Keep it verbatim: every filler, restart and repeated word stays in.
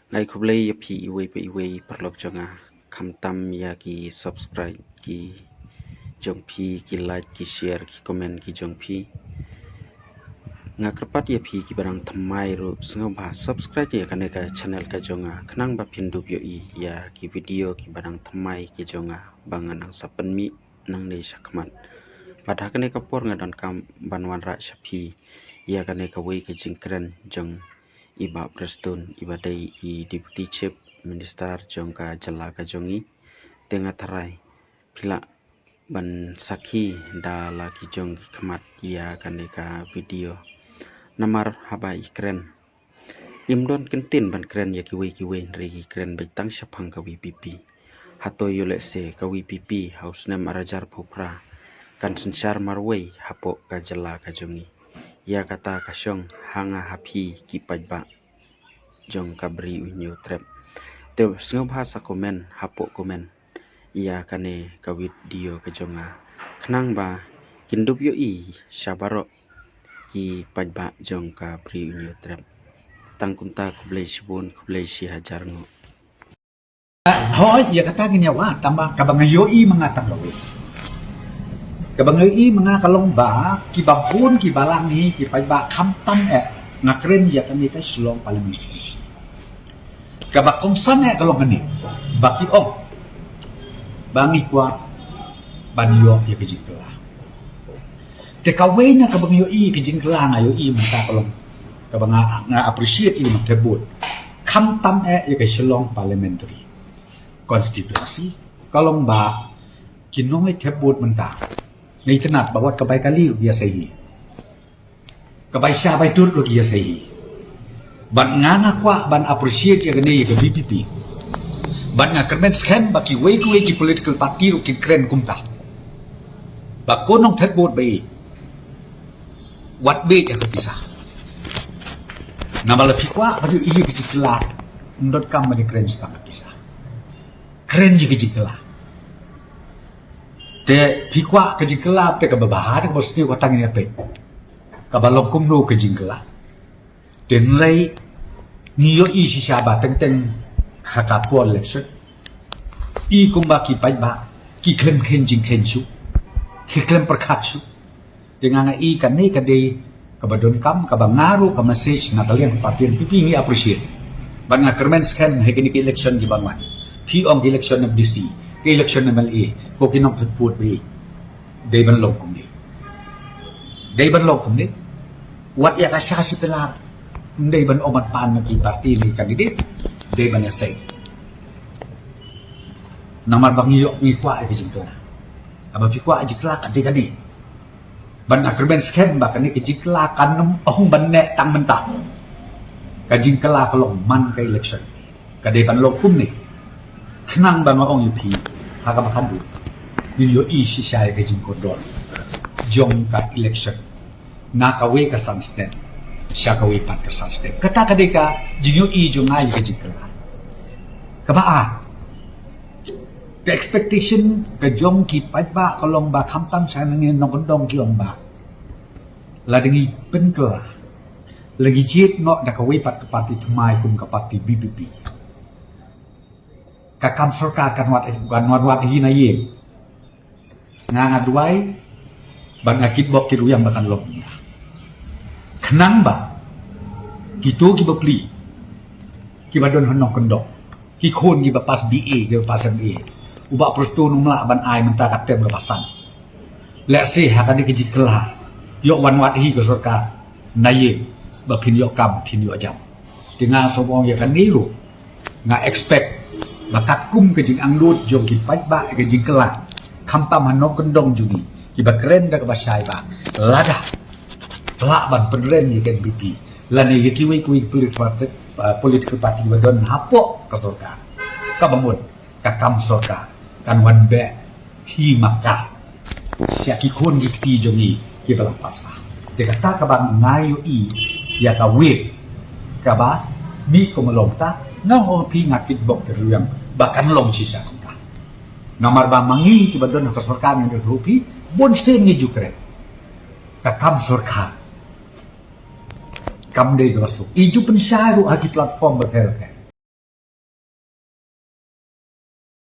Nga ai khublei ïa phi iwei pa iwei paralok jong nga, khamtam ïa ki subscribe ki jong phi, ki like, ki share, ki comment ki jong phi. Nga kyrpad ïa phi kiba dang thymmai ruh sngewbha subscribe ïa kane ka channel ka jong nga khnang ba phin dup ïohi ïa ki video kiba dang thymmai ki jong nga ba ngan nang sa pynmih nangne shakhmat. Bad ha kane ka por nga donkam ban wanrah sha phi ïa kane kawei ka jingkren jong i Bah Prestone iba dei i Deputy Chief Minister jong ka jylla ka jong i. Te nga tharai phi lah ban sakhi da la ki jong ki khmat ïa kane ka video. Namar haba i kren, im don kyntien ban kren ïa kiwei kiwei, hynrei ki kren beit tang shaphang ka VPP. Hato ïoh lehse ka VPP ha u snem ar hajar phew phra kan synshar marwei hapoh ka jylla ka jong i? Ïa kata ka shong ha nga ha phi ki paidbah jong ka Bri U Hynñiewtrep. Te sngewbha sa comment hapoh comment ïa kane ka video ka jong nga khnang ba kin dup ïohi sha baroh ki paidbah jong ka Bri U Hynñiewtrep. Tang kumta, khublei shibun, khublei shi hajar nguh. Hooid, ïa kata ngin ïa wad, tangba kaba nga ïohi ma nga tang kawei. Kaba nga ïohi ma nga ka long ba kiba bun kiba la ngi ki paidbah, khamtam eh nga kren ïa kane ka Shillong Parliamentary Seat. Kaba kongsan eh ka long kane, ba ki ong ba ngi kwah ban ïoh ïa ka jingkylla. Te kawei na kaba nga ïohi ka jingkylla, nga ïohi mynta ka long kaba nga, nga appreciate ïa i nongthep vote, khamtam eh ïa ka Shillong Parliamentary Constituency, ka long ba ki nongleit thep vote mynta, nga itynnad ba wat ka bai kali ruh ki ïa sei hi, ka bai sha bai tur ruh ki ïa sei hi. Bad nga, nga kwah ban appreciate ïa kane ïa ka VPP. Bad nga kyrmen skhem ba kiwei kiwei ki political party ruh kin kren kumta, ba ko nongthep vote ba ïeit, wat beit ïa ka pisa. Namar lada phi kwah ban ïohi ïa ka jingkylla, ym donkam ban ïa kren shaphang ka pisa. Kren ïa ka jingkylla. Te phi kwah ka jingkylla, te kaba bha, te kaba sniew, kata ngin ïa peit kaba long kumno ka jingkylla. Te hynrei ngi ïohi shisha ba teng teng ha ka por election, i kumba ki paidbah ki khlem kheiñ jingkheiñ shuh, ki khlem pyrkhat shuh. Te nga, nga i kane ka dei kaba donkam, kaba nga ruh ka message na ka liang ka party NPP ngi appreciate. Bad nga kyrmen skhem ha kine ki election ki ban wan, phi ong ki election MDC, ki election MLA, ko ki nongthep vote ba ïeit, dei ban long kumne. Dei ban long kumne. Wat ïa ka sha shi pillar, ym dei ban ong ban pan na ki party ne ki candidate, dei ban ïa sei. Namar ba ngi ïoh, ngi kwah ïa ka jingkylla. Haba phi kwah jingkylla, ka dei kane. Bad nga kyrmen skhem ba kane ka jingkylla kan ym ong ban neh tang mynta. Ka jingkylla ka long man ka election. Ka dei ban long kumne. Khnang ba nga ong ïa phi, ha kaba khatduh ngin ïohi shisha ïa ka jingkyndon jong ka election na kawei ka san snem sha kawei pat ka san snem. Kata ka dei ka jingïohi jong nga ïa ka jingkylla. Kaba ar, ka expectation ka jong ki paidbah ka long ba khamtam sha ngi nongkyndong ki ong ba lada ngi pynkylla, lada ngi jied noh da kawei pat ka party thymmai kum ka party VPP, ka kam sorkar kan wad, kan wad, wad hi na ïing. Nga, nga duwai bad nga kitbok kitrwiang ba kan long kumta. Khnang ba kito ki bapli kiba don ha nongkyndong, ki khun kiba pass BA, kiba pass MA, u Bah Prestone um lah ban ai mynta ka term kaba san. Lehse ha kane ka jingkylla, ïoh wan wad hi ka sorkar na ïing ba phin ïoh kam, phin ïoh jam. Te nga sngewbha ong ïa kane ruh, nga expect ba katkum ka jingangnud jong ki paidbah ïa ka jingkylla, khamtam ha nongkyndong jong ngi, kiba kren da kaba shai ba lada lah ban pynrem ïa ka NPP lane ïa kiwei kiwei political party, uh, political party ba don hapoh ka sorkar, kaba mut ka kam sorkar kan wan beh hi ma ka sha ki khun ki kti jong ngi kiba la pass. Te kata kaba nga ïohi ïa ka wave kaba mih kum long ta, nga ong phi, nga kitbok kitrwiang ba kan long shisha kumta. Namar ba ma ngi kiba don ha ka sorkar, ngi ïathuh phi, bun sien ngi ju kren, ka kam sorkar kam dei kaba suk. I ju pynshai ruh ha ki platform bapher bapher.